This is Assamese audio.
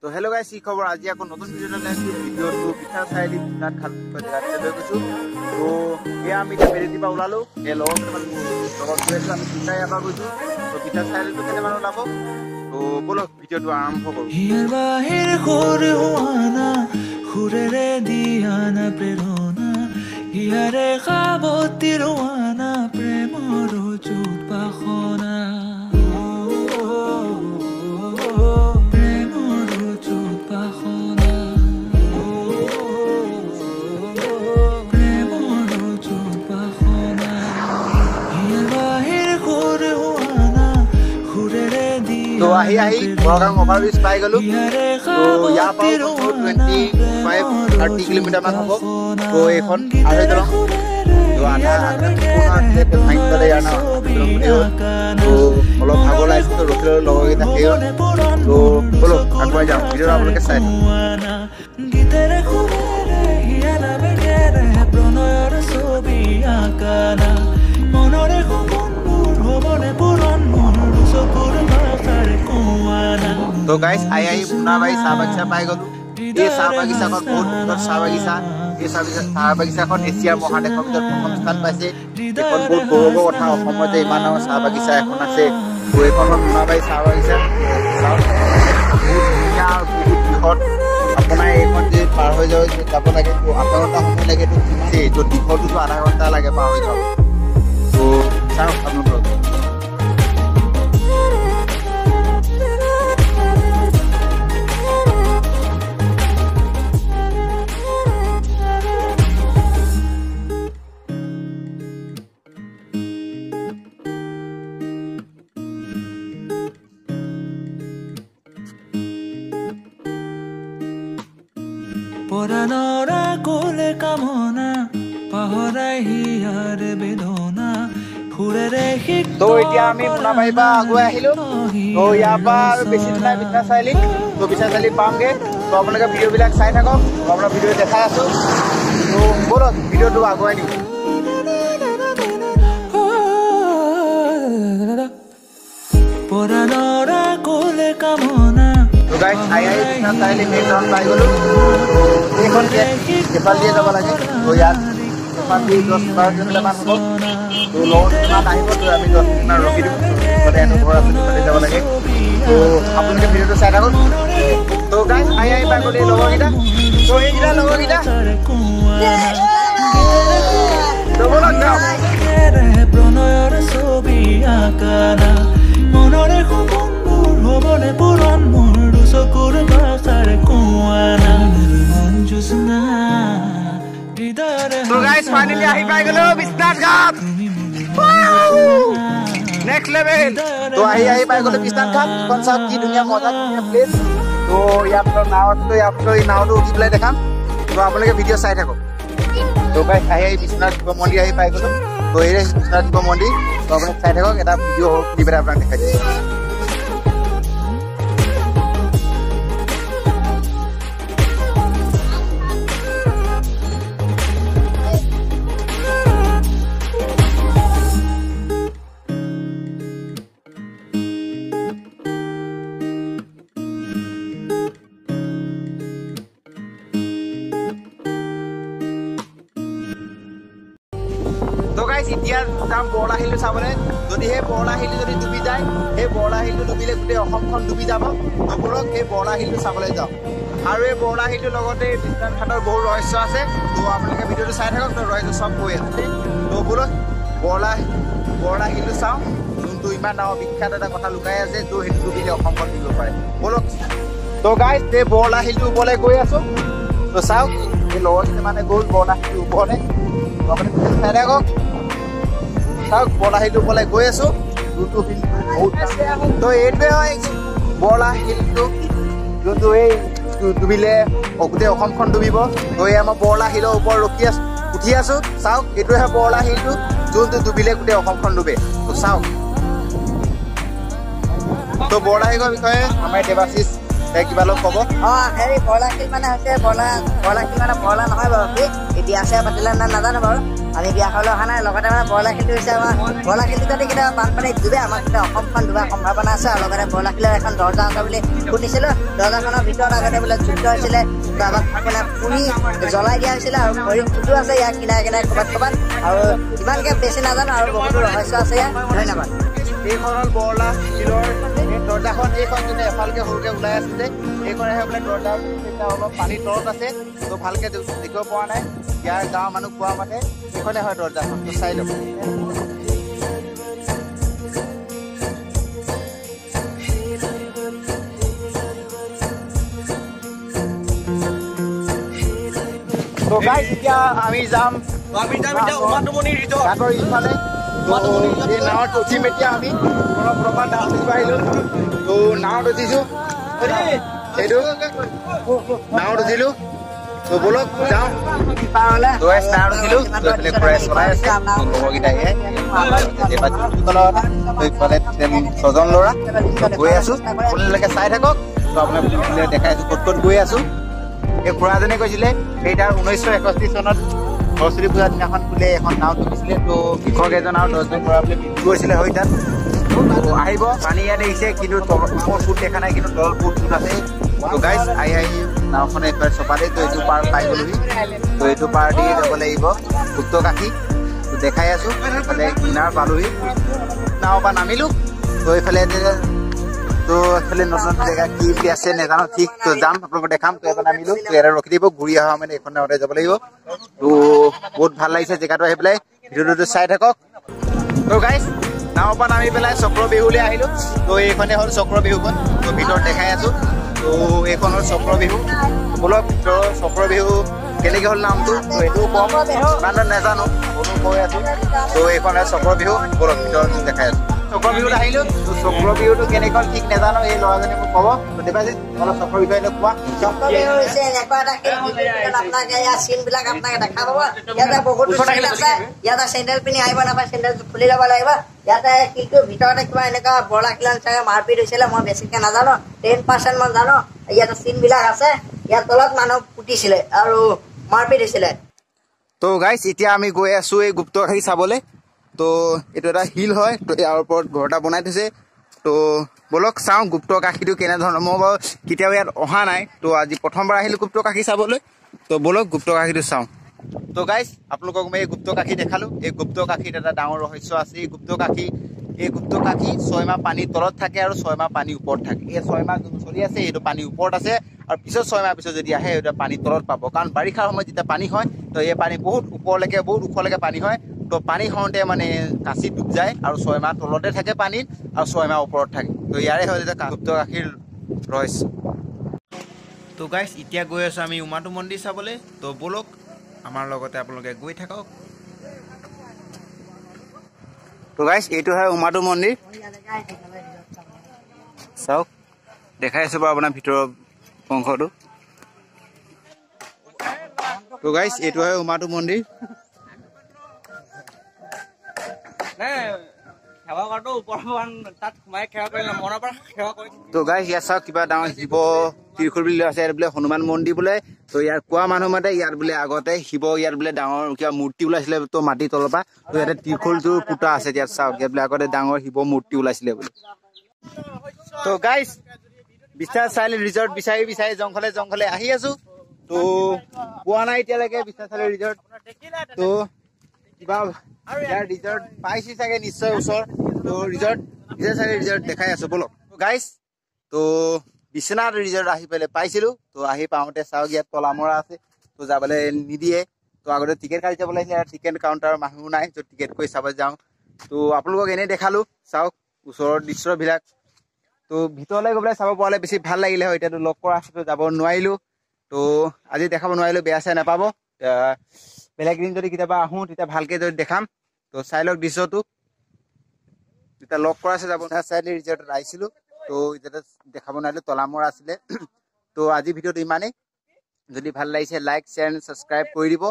তো হেল্ল' গাইছ, কি খবৰ? আজি আকৌ নতুন ভিডিঅ' এটা আনিছোঁ। ভিডিঅ'টো বিশ্বনাথ চাৰিআলি, বিশ্বনাথ ঘাট জেগাটোলৈ লৈ গৈছোঁ। তো এয়া আমি এতিয়া বেৰেটিৰ পৰা ওলালোঁ, এই লগৰ কেইটামান লগত গৈ আছোঁ। আমি তিনিটা ইয়াৰ পৰা গৈছোঁ। তো বিশ্বনাথ চাৰিআলিটো কেইটামান ওলাব। তো ব'লক, ভিডিঅ'টো আৰম্ভ কৰোঁ। সুৰেৰে দিয়ানা প্ৰেৰণা, হিয়াৰে সাৱতি ৰোৱানা প্ৰেমৰ যুগ বাসনা, প্ৰেমৰ যুগ বাসনা, প্ৰেমৰ যুগ বাসনা। হিয়াৰ বাহিৰ সুৰ হোৱানা, সুৰেৰে তো আহি আহি বৰগাং অভাৰব্ৰিজ পাই গ'লো। তো ইয়াৰ পৰা 25 30 কিলোমিটাৰ মান হ'ব। তো এইখন আঢ়ৈ দলং, তো আধা সম্পূৰ্ণ ভাঙি পেলাই ইয়াৰ নাম দলং বুলি হ'ল। তো অলপ ভাগৰ লাগিছে, তো ৰখি ল'লো, লগৰকেইটা সেই হ'ল। তো ব'লক, আগুৱাই যাওঁ। ভিডিঅ'টো আপোনালোকে চাই থাকক। গীতেৰে সুৰেৰে হিয়াৰ বেগেৰে প্ৰণয়ৰ ছবি আঁকানা, মনৰে সপোনবোৰ হ'বনে পূৰণ মোৰ চকুৰ ভাষাৰে কোৱানা। তো গাইছ, আহি আহি মোনাবাৰী চাহ বাগিচা পাই গ'লো। এই চাহ বাগিচাখন বহুত সুন্দৰ চাহ বাগিচা। এই চাহ বাগিচাখন এছিয়াৰ মহাদেশৰ ভিতৰত প্ৰথম স্থান পাইছে। এইখন বহুত গৌৰৱৰ কথা, অসমত যে ইমান ডাঙৰ চাহ বাগিচা এখন আছে। তো এইখন হ'ল মোনাবাৰী চাহ বাগিচা। চাওক, বহুত ধুনীয়া আৰু বহুত বৃহৎ। আপোনাৰ এইখন যে পাৰ হৈ যাব লাগে, তো আধা ঘণ্টা সময় লাগে। তো দীঘলটোতো আধা ঘণ্টা লাগে পাৰ হৈ যাব। তো চাওক আপোনালোক। পৰাণৰা কোলে কামনা পাহৰাই হিয়াৰ বেদনা, সুৰেৰে তো এতিয়া আমি মোনাবাৰীৰ পৰা আগুৱাই আহিলো। তো ইয়াৰ পৰা আৰু বেছি দূৰ নাই বিশ্বনাথ চাৰিআলি। তো বিশ্বনাথ চাৰিআলি পামগৈ। তো আপোনালোকে ভিডিঅ'বিলাক চাই থাকক, আপোনাৰ ভিডিঅ' দেখাই আছো। তো ব'লক, ভিডিঅ'টো আগুৱাই দিওঁ। পৰাণৰা কোলে কামনা। তো গাইছ, আহি আহি বিশ্বনাথ চাৰিআলি মেইন টাউন পাই গ'লো। তো এইখন গেট এইফাল দিয়ে যাব লাগে। তো ইয়াত এইফাল দি 10-12 কিলোমিটাৰ মান হ'ব। তো লগত কিমান আহিব, তো আমি 10 মিনিটমান ৰখি দিওঁ। ওচৰতে এটা ঘৰ আছে, সেইফালে যাব লাগে। তো আপোনালোকে ভিডিঅ'টো চাই থাকক। তো গাইছ, আহি আহি পাই গ'লো এই লগৰকেইটা। তো এইকেইটা লগৰকেইটা। তো ব'লক যাওঁ। প্ৰণয়ৰ ছবি আঁকানা, মনৰে সপোনবোৰ হ'বনে পূৰণ মোৰ চকুৰ ভাষাৰে কোৱানা, মন জোৎস্না। তো গাইছ, ফাইনেলি আহি পাই গ'লো বিশ্বনাথ ঘাট, নেক্সট লেভেল। তো আহি আহি পাই গ'লো বিশ্বনাথ ঘাট। এইখন চাওক, কি ধুনীয়া মজা, ধুনীয়া প্লেচ। তো ইয়াৰ পিছত নাও আছে, তো ইয়াৰ পিছত এই নাওটো উঠি পেলাই দেখাম। তো আপোনালোকে ভিডিঅ' চাই থাকক। তো গাইছ, আহি আহি বিশ্বনাথ শিৱ মন্দিৰ আহি পাই গ'লো। তো এই বিশ্বনাথ শিৱ মন্দিৰ। তো আপোনালোকে চাই থাকক, এটা ভিডিঅ' দি পেলাই আপোনাক দেখাই দিছোঁ। তো গাইছ, এতিয়া যাম বৰলা শিলটো চাবলৈ। যদি সেই বৰলা শিলটো যদি ডুবি যায়, সেই বৰলা শিলটো ডুবিলে গোটেই অসমখন ডুবি যাব। তো ব'লক, সেই বৰলা শিলটো চাবলৈ যাওঁ। আৰু এই বৰলা শিলটোৰ লগতে বিশ্বনাথ ঘাটৰ বহুত ৰহস্য আছে। তো আপোনালোকে ভিডিঅ'টো চাই থাকক, তো ৰহস্য চব কৈ আছে। তো ব'লক, বৰলা শিলটো চাওঁ, যোনটো ইমান ডাঙৰ বিখ্যাত এটা কথা লুকাই আছে। তো সেইটো ডুবিলে অসমখন ডুবিব পাৰে। ব'লক। তো গাইছ, এই বৰলা শিলটোৰ ওপৰলৈ গৈ আছোঁ। তো চাওক, এই লগৰ কেইটামানে গ'ল বৰলা শিলটোৰ ওপৰলৈ। তো আপুনি চাই থাকক। চাওক, বৰলা শিলটোৰ ওপৰলৈ গৈ আছো, যোনটো শিল বহুত। তো এইটোৱে হয় বৰলা শিলটো, যোনটো এই ডুবিলে গোটেই অসমখন ডুবিব। তো এই আমাৰ বৰলা শিলৰ ওপৰত ৰখি আছো, উঠি আছো। চাওক, এইটোৱে হয় বৰলা শিলটো, যোনটো ডুবিলে গোটেই অসমখন ডুবে। তো চাওক, তো বৰলা শিলৰ বিষয়ে আমাৰ দেৱাশিষ কিবা অলপ ক'ব। হেৰি বৰলা শিল মানে হৈছে বৰলা শিল মানে বৰলা নহয় বাৰু, এই বিয়া চিয়া পাতিলে নে নাজানো বাৰু, আমি বিয়া খাবলৈ অহা নাই। লগতে মানে বৰলা শিলটো হৈছে আমাৰ বৰলা শিলটো যদি কেতিয়াবা বানপানীত ডুবে আমাৰ কেতিয়াবা অসমখন ডুবাৰ সম্ভাৱনা আছে। আৰু লগতে বৰলা শিলৰ এখন দৰ্জা আছে বুলি শুনিছিলোঁ, দৰ্জাখনৰ ভিতৰত আগতে বোলে যুদ্ধ হৈছিলে, কাৰোবাক মানে পুৰি জ্বলাই দিয়া হৈছিলে আৰু ভৰিত ফুটো আছে ইয়াৰ কিনাৰে কিনাৰে ক'ৰবাত ক'ৰবাত, আৰু ইমানকে বেছি নাজানো আৰু বহুতো ৰহস্য আছে ইয়াত। ধন্যবাদ। এইখন হ'ল বৰলা শিলৰ দৰ্জাখন, এইখন যোনে এফালকে সৰুকে ওলাই আছে যে এইখনেহে বোলে দৰ্জা, অলপ পানীৰ তলত আছে তো ভালকে দেখিব পৰা নাই। ইয়াৰ গাঁৱৰ মানুহ কোৱা মতে এইখনে হয় দৰ্জাখন, তো চাই লওক। তো গাইজ এতিয়া আমি যাম ঘাটৰ ইফালে, নাৱত উঠিম এতিয়া আমি। অলপ প্ৰপাৰ নাৱত উঠিব আহিলো, তো নাৱত উঠিছো, সেইটো নাৱত উঠিলো। তো বলক যাওঁ। নাৱত উঠিলো, এইফালে খুৰাই চলাই আছে, লগৰকেইটা ইফালে ছজন ল'ৰা গৈ আছো। আপোনালোকে চাই থাকক, তো আপোনাক দেখাই আছো ক'ত ক'ত গৈ আছো। এই খুৰাজনে কৈছিলে সেই তাৰ 1961 চনত সৰস্বতী পূজাৰ দিনাখন বোলে এখন নাও ডুবিছিলে, তো কৃষক এজন আৰু 10জন ল'ৰা বোলে মৃত্যু হৈছিলে হয় তাত। আহিব পানী ইয়াত আহিছে, কিন্তু ওপৰত সোঁত দেখা নাই, কিন্তু তলত বহুত সোঁত আছে। তো গাইজ আহি আহি নাওখনে এইফালে চপালে, তো এইটো পাৰ পাই গ'লোহি। তো এইটো পাৰ দি যাব লাগিব গুপ্তকাশী, তো দেখাই আছো। এইফালে কিনাৰ পালোহি, নাৱৰ পৰা নামিলো। তো এইফালে তো এইফালে নতুন জেগা কি কি আছে নাজানো ঠিক, তো যাম আপোনালোকক দেখাম। তো এবাৰ নামিলো, তো ইয়াতে ৰখি দিব, ঘূৰি অহা মানে এইখন নাৱতে যাব লাগিব। তো বহুত ভাল লাগিছে জেগাটো আহি পেলাই, ভিডিঅ'টো চাই থাকক। তো গাইজ নাৱৰ পৰা নামি পেলাই চক্ৰ বিহুলৈ আহিলো। তো এইখনে হ'ল চক্ৰ বিহুখন, তো ভিতৰত দেখাই আছো। তো এইখন হ'ল চক্ৰ বিহু। বলক ভিতৰৰ চক্ৰ বিহু কেনেকে হ'ল নামটো তো এইটোও কম ইমান নাজানো, হ'লেও কৈ আছো। তো এইখন হ'ল চক্ৰ বিহু, বলক ভিতৰত দেখাই আছো। চক্ৰ বিহুত আহিলো, তো চক্ৰ বিহুটো কেনেকৈ ঠিক নাজানো, এই ল'ৰাজনে মোক ক'ব। দেৱাশীষ অলপ চক্ৰ বিষয়ে কোৱা। চক্ৰ বিহু হৈছে এনেকুৱা এটা খেল, আপোনাক ইয়াৰ চিনবিলাক আপোনাক দেখা পাব। ইয়াতে বহুতো চিন আছে, ইয়াতে চেণ্ডেল পিন্ধি আহিব নাপায়, চেণ্ডেল খুলি ল'ব লাগিব। ইয়াতে শিলটোৰ ভিতৰতে কিবা এনেকুৱা বৰলা শিলৰ নিচিনাকে মাৰপিট হৈছিলে, মই বেছিকে নাজানো, 10% মান জানো। ইয়াতে চিনবিলাক আছে, ইয়াৰ তলত মানুহ পুতিছিলে আৰু মাৰপিট হৈছিলে। তো গাইজ এতিয়া আমি গৈ আছো এই গুপ্তকাশী চাবলৈ। তো এইটো এটা শিল হয়, তো ইয়াৰ ওপৰত ঘৰ এটা বনাই থৈছে। তো বলক চাওঁ গুপ্তকাশীটো কেনেধৰণৰ। মই বাৰু কেতিয়াও ইয়াত অহা নাই, তো আজি প্ৰথমবাৰ আহিলোঁ গুপ্তকাশী চাবলৈ। তো বলক গুপ্তকাশীটো চাওঁ। তো গাইজ আপোনালোকক মই এই গুপ্তকাশী দেখালোঁ। এই গুপ্তকাশীত এটা ডাঙৰ ৰহস্য আছে। এই গুপ্তকাশী 6 মাহ পানীৰ তলত থাকে আৰু 6 মাহ পানী ওপৰত থাকে। এই 6 মাহ যোনটো চলি আছে এইটো পানী ওপৰত আছে, আৰু পিছত 6 মাহ পিছত যদি আহে এইটো পানী তলত পাব। কাৰণ বাৰিষাৰ সময়ত যেতিয়া পানী হয় তো এই পানী বহুত ওপৰলৈকে, বহুত ওখলৈকে পানী হয়। তো পানী হওঁতে মানে কাচি ডুব যায় আৰু 6 মাহ তলতে থাকে পানীত আৰু 6 মাহ ওপৰত থাকে। তো ইয়াৰে হয় যেতিয়া গুপ্তকাশীৰ ৰহস্য। তো গাইজ এতিয়া গৈ আছোঁ আমি উমাটো মন্দিৰ চাবলৈ। তো ব'লক আমাৰ লগতে আপোনালোকে গৈ থাকক। তো গাইজ এইটো হয় উমাটো মন্দিৰ, চাওক দেখাই আছোঁ বাৰু আপোনাৰ ভিতৰৰ অংশটো। তো গাইজ এইটো হয় উমাটো মন্দিৰ। তো গাইজ ইয়াত চাওক কিবা ডাঙৰ শিৱ ত্ৰিশূল বুলি আছে, ইয়াত বোলে হনুমান মন্দিৰ বোলে। তো ইয়াৰ কোৱা মানুহ মতে ইয়াত বোলে আগতে শিৱ ইয়াত বোলে ডাঙৰ কিবা মূৰ্তি ওলাইছিলে তো মাটিৰ তলৰ পৰা। তো ইয়াতে ত্ৰিশূলটো পোতা আছে, ইয়াত চাওক ইয়াত বোলে আগতে ডাঙৰ শিৱ মূৰ্তি ওলাইছিলে বোলে। তো গাইজ বিশ্বনাথ চাৰিআলি ৰিজৰ্ট বিচাৰি বিচাৰি জংঘলে জংঘলে আহি আছো, তো পোৱা নাই এতিয়ালৈকে বিশ্বনাথ চাৰিআলি ৰিজৰ্ট। তো কিবা ইয়াৰ ৰিজৰ্ট পাইছি চাগে নিশ্চয় ওচৰ। তো ৰিজৰ্ট বিশ্বনাথ চাৰিআলি ৰিজৰ্ট দেখাই আছো, ব'লক। গাইজ তো বিশ্বনাথ ৰিজৰ্ট আহি পেলাই পাইছিলো। তো আহি পাওঁতে চাওক ইয়াত তলা মৰা আছে, তো যাবলৈ নিদিয়ে। তো আগতে টিকেট কাটি যাব লাগিছিলে, টিকেট কাউণ্টাৰ মানুহ নাই, য'ত টিকেট কৰি চাব যাওঁ। তো আপোনালোকক এনেই দেখালো, চাওক ওচৰৰ দৃশ্যবিলাক। তো ভিতৰলৈ গৈ পেলাই চাব পৰা হ'লে বেছি ভাল লাগিলে হয়, এতিয়াতো লগ কৰা আছে, যাব নোৱাৰিলো। তো আজি দেখাব নোৱাৰিলো, বেয়া চেয়া নাপাব। বেলেগ দিন যদি কেতিয়াবা আহোঁ তেতিয়া ভালকে যদি দেখাম। তো চাই লওক দৃশ্যটো। তেতিয়া লগ কৰা আছে যাব চাৰিআলি ৰিজৰ্টত আহিছিলোঁ, তো এতিয়া দেখাব নোৱাৰিলোঁ, তলা মৰা আছিলে। তো আজি ভিডিঅ'টো ইমানেই। যদি ভাল লাগিছে লাইক শ্বেয়াৰ এণ্ড ছাবস্ক্ৰাইব কৰি দিব।